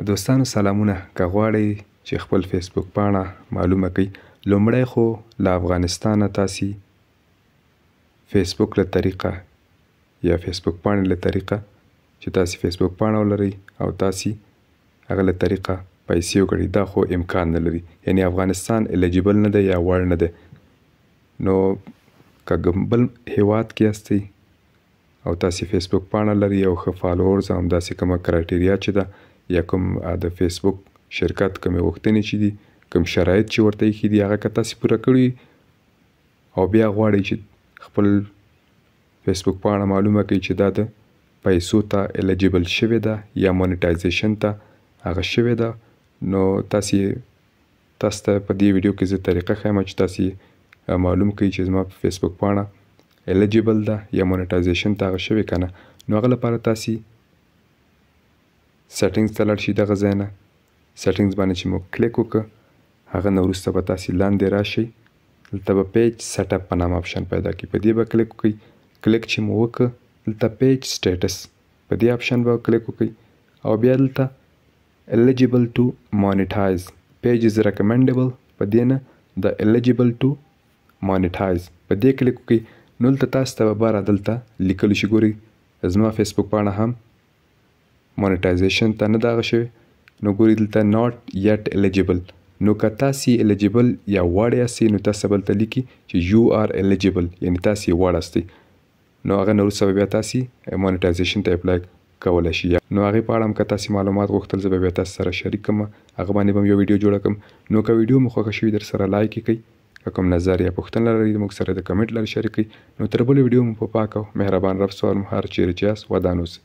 دوستانو سلامونه که غواړئ چې خپل فیسبوک پاڼه معلومه کړئ لومړی خو له افغانستانه تاسي فیسبوک له طریقه یا فیسبوک پاڼې له طریقه چې تاسي فیسبوک پاڼه ولرئ او تاسي هغه له طریقه پیسې وګټئ دا خو امکان نه لري یعنی افغانستان الیجیبل نه دی یا وړ نه دی نو که بل هیواد کې یاستئ او تاسې فیسبوک پاڼه لرئ او ښه فالوورز او همداسې کومه کرایټریا چې ده یا کوم د فیسبوک شرکت کومې غوښتنې چې دي کوم شرایط چې ورته ایښي دي هغه که تاسې پوره کړي او بیا غواړئ چې خپل فیسبوک پاڼه معلومه کړئ چې دا د پیسو ته الیجیبل شوې ده یا مونیټایزیشن ته هغه شوې ده نو تاسې تاسو ته په دې ویډیو کې زه طریقه ښیم چې تاسو معلوم کړئ چې زما په فیسبوک پاڼه الیجیبل ده یا مونیټایزیشن ته هغه شوې کنه. نو هغه لپاره تاسو سیټینګز ته لاړ شئ، دغه ځای نه سیټینګز باندې چې مو کلیک وکړ هغه نه وروسته به تاسو لاندې راشئ، دلته به پیج سیټ اپ په نامه آپشن پیدا کړي، په دې به کلیک وکړئ. کلیک چې مو وکړ دلته پیج سټیټس په دې آپشن به کلیک وکړئ او بیا دلته eligible to monetize page is recommendable په دې نه د eligible to monetize په دې کلیک وکړئ. نو دلته تاسو ته به بره دلته لیکل شي، ګورئ زما فیسبوک پاڼه هم مونیټایزیشن ته نه دغه شوې، نو ګورئ دلته not yet eligible. نو که تاسو eligible یا وړ یاستئ نو تاسو به دلته لیکي چې you are eligible، یعنی تاسو وړ یاستئ. نو هغه نه وروسته به بیا تاسو مونیټایزیشن ته اپلای کولی شئ. نو هغې په اړه هم که تاسو معلومات غوښتل زه به بیا تاسو سره شریک کړم، هغه باندې به هم یو ویډیو جوړه کړم. نو که ویډیو مو خوښه شوي در سره لایک یې کړئ، که کوم نظر یا پوښتنه لرئ موږ سره د کمنټ لارې شریک کړئ. نو تر بلې ویډیو مو په پاک او مهربان رب سوالم، هر چیرې چې یاست ودان اوسئ.